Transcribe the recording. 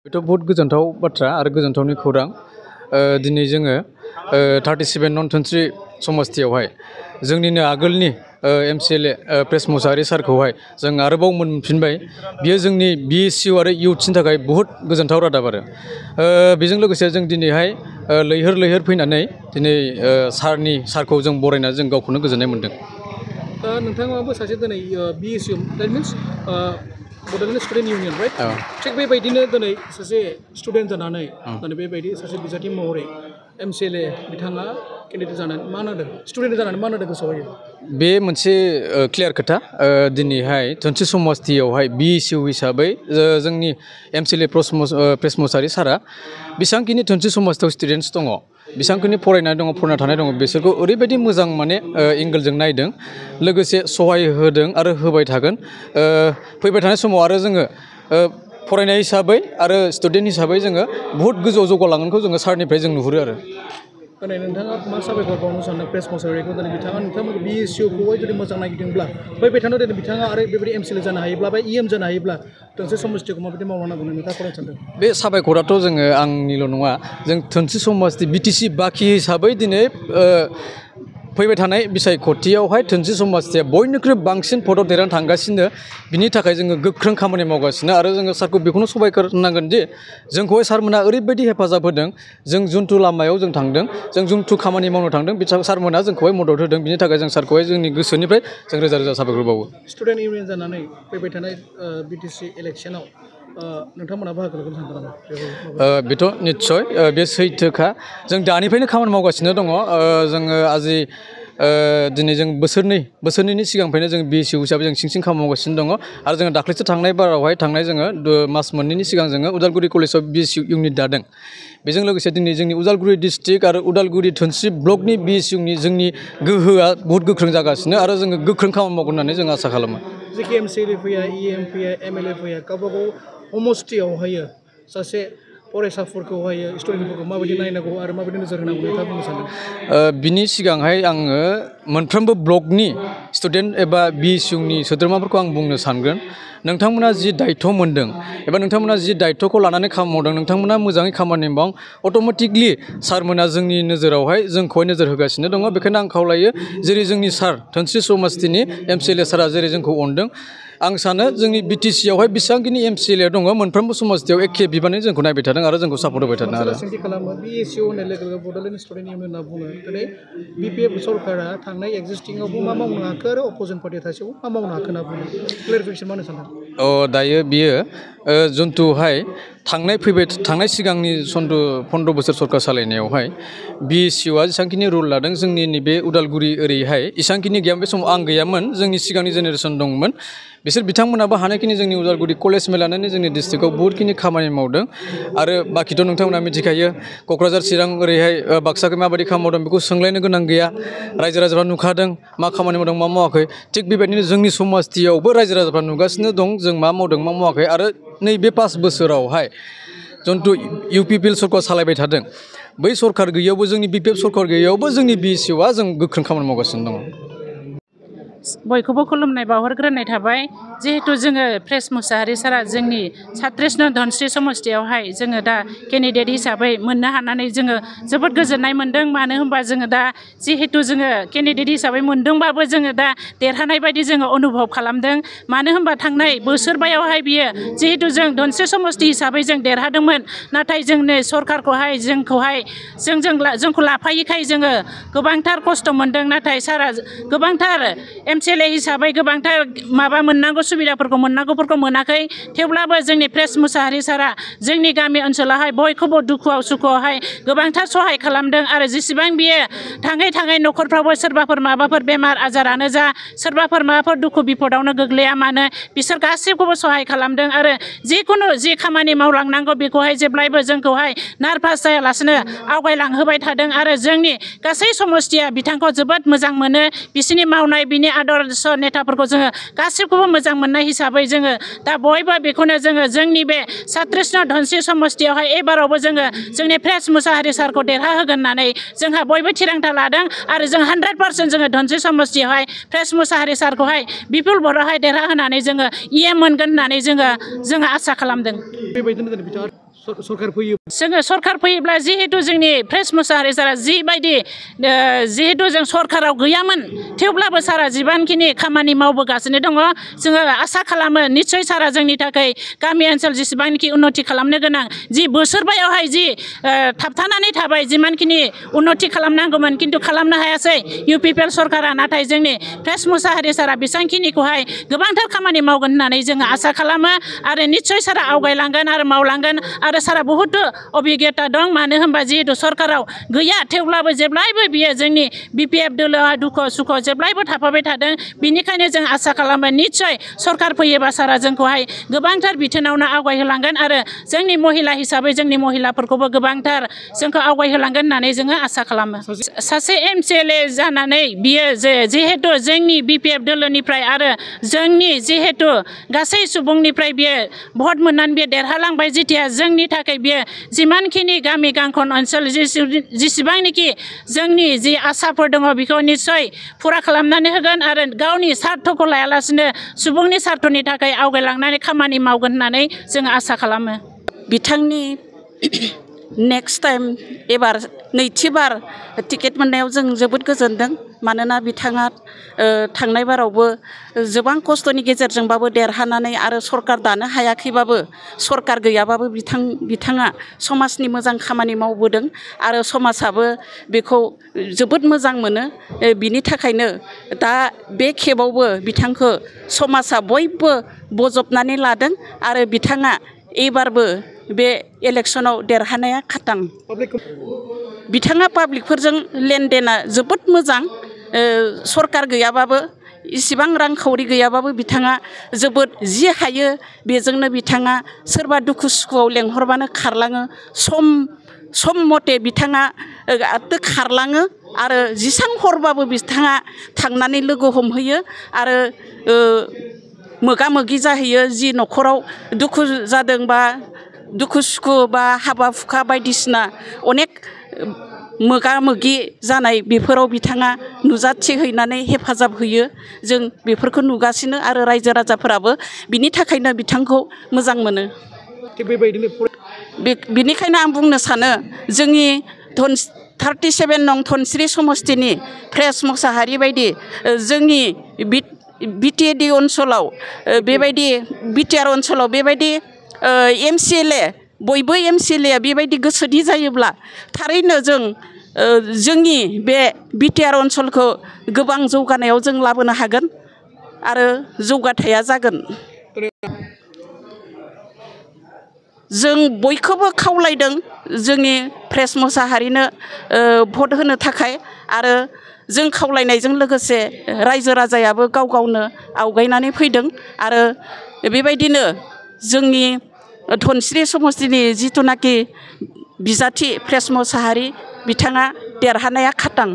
बेथ' बहुत गोजोनथाव बाथ्रा आरो गोजोनथावनि खौरां दिनै जोङो 37 नन 23 समस्तियावहाय जोंनिनो आगोलनि MCLA प्रेस मुसाहारि सारखौहाय जों आरोबाव मोनफिनबाय बियो जोंनि BSU आरो इउथनि थाखाय बहुत गोजोनथाव रादाब आरो बेजों लोगोसे जों दिनैहाय लैहोर लैहोर फैनानै दिनै सारखौ जों बरायनानै जों गावखौनो गोजोननाय मोनदों। नोंथाङाबो सासे दिनै BSU that means Bodoland student union right थिग बेबायदिनो दिनै सासे स्टुडेन्ट जानानै दिनै बेबायदि सासे बिजाथि महरै MCLA बिथाङा केन्डिडेट जानानै मा होनदों स्टुडेन्ट जानानै मा होनदों गोसोआव बे मोनसे क्लियार खोथा दिनैहाय 23 समस्तियावहाय BSU हिसाबै जोंनि MCLA प्रेस मुसाहारि सारा बेसेबांखिनि 23 समस्तियाव स्टुडेन्टस दङ बेसेबांखिनि फरायनाय दङ फरायना थानाय दङ बिसोरखौ ओरैबायदि मोजां माने एंगेलजों नायदों लोगोसे सहाय होदों आरो होबाय थागोन फैबाय थानाय समाव आरो जोङो फरायनाय हिसाबै आरो स्टुडेन्ट हिसाबै जोङो बहुत गोजौआव जौगालांगोनखौ जोङो सारनिफ्राय जों नुहुरो आरो दिनै नोंथाङा मा साबायखर बावनो सानदों प्रेस मुसाहारिखौ दिनै नोंथांमोनखौ BSU-खौहाय जुदि मोजां नागिरदोंब्ला फैबाय थानायाव दिनै बिथाङा आरो बेबायदि MCLA जानो हायोब्ला बा EM जानो हायोब्ला मोनसे समस्तिखौ माबायदि मावलांनांगौ नोंथाङा फरायनो सानदों बे साबायखराथ' जोङो आंनिल' नङा जों 23 समस्ति BTC बाखि हिसाबै दिनै फैबाय थानाय बिसायख'थियावहाय 23 समस्तिया बयनिख्रुइ बांसिन भटआव देरहाना थांगासिनो बिनि थाखाय जोङो गोख्रों खामानि मावगासिनो आरो जोङो सारखौ बेखौनो साबायखर होनांगोन दि जोंखौहाय सारमोना ओरैबायदि हेफाजाब होदों जों जुनथु लामायाव जों थांदों जों जुनथु खामानि मावनो थांदों सारमोना जोंखौहाय मदद होदों बिनि थाखाय जों सारखौहाय जोंनि गोसोनिफ्राय जों रोजा रोजा साबायखर बावो स्टुडेन्ट इउनियन जानानै फैबाय थानाय BTC इलेक्सनाव नोंथांमोना बाहागो लागोन सानदों नामा बेथ' निस्सय बे सैथोखा जों दानिफ्रायनो खामानि मावगासिनो दङ जोङो आजि दिनै जों बोसोरनैनि सिगांनिफ्रायनो जों BSU हिसाबै जों सिं खामानि मावगासिनो दङ आरो जोङो दाख्लैसो थांनाय बारावहाय जोङो मास मोननैनि सिगां जोङो उदालगुरि कलेजाव BSU इउनिट दादों बेजों लोगोसे दिनै जोंनि उदालगुरि डिस्ट्रिक्ट आरो उदालगुरि 23 ब्लकनि BSU-नि जोंनि गोहोआ बहुत गोख्रों जागासिनो आरो जोङो गोख्रों खामानि मावगोन होननानै जों आसा खालामो जेखि MCLA फैया EM फैया MLA फैया गावबागाव समस्तियावहाय सासे फरायसाफोरखौहाय स्टुडेन्टफोरखौ माबायदि नायनांगौ आरो माबायदि नोजोर होनांगौ नोंथाङा बुंनो सानदों बिनि सिगांहाय आङो मोनफ्रोमबो ब्लकनि स्टुडेन्ट एबा BSU-नि सोद्रोमाफोरखौ आं बुंनो सानगोन नोंथांमोना जि दायित्व मोनदों एबा नोंथांमोना जि दायित्वखौ लानानै खामानि मावदों नोंथांमोना मोजाङै खामानि माव अट'मेटिकलि सारमोना जोंनि नोजोरावहाय जोंखौहाय नोजोर होगासिनो दङ बेखायनो आं खावलायो जेरै जोंनि सार 23 समस्तिनि MCLA सारा जेरै जोंखौ अनदों आं सानो जोंनि BTC-आवहाय बेसेबांखिनि MCLA दङ मोनफ्रोमबो समस्तियाव एखे बिबानै जोंखौ नायबाय थादों आरो जोंखौ सापर्ट होबाय थादों आरो सोंथि खालामो BSU होननाय लोगो लोगो बड'लेण्ड स्टुडेन्ट इउनियन होनना बुङो दिनै BPF सरकारा थांनाय एक्जिस्टिंआवबो मा मावनो हाखो आरो अपोजिसन पार्टिया थासेयावबो मा मावनो हाखो होनना बुङो क्लेरिफिकेसन मा होनो सानदों दायो बियो जुन्थुहाय थांनाय सिगांनि 15 बोसोर सरकार सालायनायावहाय BSU-आ जेसेबांखिनि रुल लादों जोंनि नैबे उदालगुरि ओरैहाय एसेबांखिनि गैयामोन बे समाव आं गैयामोन जोंनि सिगांनि जेनेरेसन दंमोन बिसोर बिथांमोनाबो हानायखिनि जोंनि उदालगुरि कलेज लानानै जोंनि डिस्ट्रिक्टआव बहुतखिनि खामानि मावदों आरो बाखिथ' नोंथांमोना मिथिखायो क'क्राझार चिरां ओरैहाय बाक्साखै माबायदि खामानि मावदों बेखौ सोंलायनो गोनां गैया रायजो राजाफ्रा नुखादों मा खामानि मावदों मा मावाखै थिग बेबायदिनो जोंनि समस्तियावबो रायजो राजाफ्रा नुगासिनो दं जों मा मावदों मा मावाखै आरो नैबे 5 बोसोरावहाय जन्थु UPPL सरकार सालायबाय थादों बै सरकार गैयैयावबो जोंनि BPF सरकार गैयैयावबो जोंनि BSU-आ जों गोख्रों खामानि मावगासिनो दङ बयखौबो खुलुमनाय बावहरग्रोनाय थाबाय जिहेतु जोङो प्रेस मुसाहारि सारा जोंनि 37 नन 23 समस्तियावहाय जोङो दा केन्डिडेट हिसाबै मोननो हानानै जोङो जोबोद गोजोननाय मोनदों मानो होनबा जोङो दा जिहेतु जोङो केन्डिडेट हिसाबै मोनदोंबाबो जोङो दा देरहानाय बायदि जोङो अनुभब खालामदों मानो होनबा थांनाय बोसोरबायावहाय बियो जिहेतु जों 23 समस्ति हिसाबै जों देरहादोंमोन नाथाय जोंनि सरकारखौहाय जोंखौ लाफायैखाय जोङो गोबांथार खस्थ' मोनदों नाथाय सारा गोबांथार MCLA हिसाबै गोबांथार माबा मोननांगौ सुबिदाफोरखौ मोनाखै थेवब्लाबो जोंनि प्रेस मुसाहारि सारा जोंनि गामि ओनसोलावहाय बयखौबो दुखुआव सुखुआवहाय गोबांथार सहाय खालामदों आरो जेसेबां बियो थाङै न'खरफ्रावबो सोरबाफोर माबाफोर बेमार आजारानो जा सोरबाफोर माबाफोर दुखु बिपदावनो गोग्लैया मानो बिसोर गासैखौबो सहाय खालामदों आरो जिखुनु जि खामानि मावलांनांगौ बेखौहाय जेब्लायबो जोंखौहाय नारभास जायालासेनो आवगायलांहोबाय थादों आरो जोंनि गासै समस्तिया बिथांखौ जोबोद मोजां मोनो बिसिनि मावनाय बिनि आदर्श नेताफोरखौ जोङो गासिबखौबो मोजां मोननाय हिसाबै जोङो दा बयबो बेखौनो जोङो जोंनि बे 37 नन 23 समस्तियावहाय एबारावबो जोङो जोंनि प्रेस मुसाहारि सारखौ देरहाहोगोन होननानै जोंहा बयबो थिरांथा लादों आरो जों 100% जोङो 23 समस्तियावहाय प्रेस मुसाहारि सारखौहाय बिपुल भटआवहाय देरहाहोनानै जोङो EM मोनगोन होननानै जोङो आसा खालामदों। सरकार फैयो जोङो सरकार फैयोब्ला जिहेतु जोंनि प्रेस मुसाहारि सारा जिबायदि जिहेतु जों सरकाराव गैयामोन थेवब्लाबो सारा जिबानखिनि खामानि मावबोगासिनो दङ जोङो आसा खालामो निस्सय सारा जोंनि थाखाय गामि ओनसोल जेसेबांखि उन्नति खालामनो गोनां जि बोसोरबायावहाय जि थाबथानानै थाबाय जिमानखिनि उन्नति खालामनांगौमोन खिन्थु खालामनो हायासै UPPL सरकारा नाथाय जोंनि प्रेस मुसाहारि सारा बेसांखिनिखौहाय गोबांथार खामानि मावगोन होननानै जोङो आसा खालामो आरो निस्सय सारा आवगायलांगोन आरो मावलांगोन आरो सारा बहुत अभिज्ञता दं मानो होनबा जिहेतु सरकाराव गैया थेवब्लाबो जेब्लायबो बियो जोंनि BPF दोलोआ दुखु सुख जेब्लायबो थाफाबाय थादों बिनिखायनो जों आसा खालामो निस्सय सरकार फैयोबा सारा जोंखौहाय गोबांथार बिथोनावनो आवगायहोलांगोन आरो जोंनि महिला हिसाबै जोंनि महिलाफोरखौबो गोबांथार जोंखौ आवगायहोलांगोन होननानै जोङो आसा खालामो सासे MCLA जानानै बियो जिहेतु जोंनि BPF दोलोनिफ्राय आरो जोंनि जिहेतु गासै सुबुंनिफ्राय बियो भट मोननानै बियो देरहालांबाय जेथिया जोंनि थाखाय बियो जिमानखिनि गामि गांखन ओनसोल जेसेबांनिखि जोंनि जि आसाफोर दङ बेखौ निस्सय फुरा खालामनानै होगोन आरो गावनि स्वार्थखौ लायालासिनो सुबुंनि स्वार्थनि थाखाय आवगायलांनानै खामानि मावगोन होननानै जों आसा खालामो बिथांनि नेक्स्ट टाइम एबार नैथिबार टिकेट मोननायाव जों जोबोद गोजोनदों मानोना बिथाङा थांनाय बारावबो गोबां खस्थ'नि गेजेरजोंबाबो देरहानानै आरो सरकार दानो हायाखैबाबो सरकार गैयाबाबो बिथाङा समाजनि मोजां खामानि मावबोदों आरो समाजाबो बेखौ जोबोद मोजां मोनो बिनि थाखायनो दा बे खेबावबो बिथांखौ समाजा बयबो बजबनानै लादों आरो बिथाङा एबारबो बे इलेक्सनाव देरहानाया खाथां बिथाङा पाब्लिकफोरजों लेनदेना जोबोद मोजां सरकार गैयाबाबो इसिबां रांखावरि गैयाबाबो बिथाङा जोबोद जि हायो बेजोंनो बिथाङा सोरबा दुखु सुखुआव लेंहरबानो खारलाङो सम मथे बिथाङा खारलाङो आरो जेसां हरबाबो बिथाङा थांनानै लोगो हमहैयो आरो मोगा मोगि जाहैयो जि न'खराव दुखु जादों बा दुखु सुखु बा हाबा हुखा बायदिसिना अनेक मोगा मोगि जानाय बेफोराव बिथाङा नुजाथि हैनानै हेफाजाब होयो जों बेफोरखौ नुगासिनो आरो रायजो राजाफोराबो बिनि थाखायनो बिथांखौ मोजां मोनो बिनिखायनो आं बुंनो सानो जोंनि 37 नं धनस्रि समस्तिनि प्रेस मुसाहारि बायदि जोंनि BTAD ओनसोलाव बेबायदि BTR ओनसोलाव बेबायदि MCLA बयबो MCLA बेबायदि गोसोनि जायोब्ला थारैनो जों जोंनि बे BTR ओनसोलखौ गोबां जौगानायाव जों लाबोनो हागोन आरो जौगाथाया जागोन जों बयखौबो खावलायदों जोंनि प्रेस मुसाहारिनो भट होनो थाखाय आरो जों खावलायनायजों लोगोसे रायजो राजायाबो गाव गावनो आवगायनानै फैदों आरो बेबायदिनो जोंनि धनस्रि समस्तिनि जिथुनाखि बिजाथि प्रेस मुसाहारि बिथाङा देरहानाया खाथां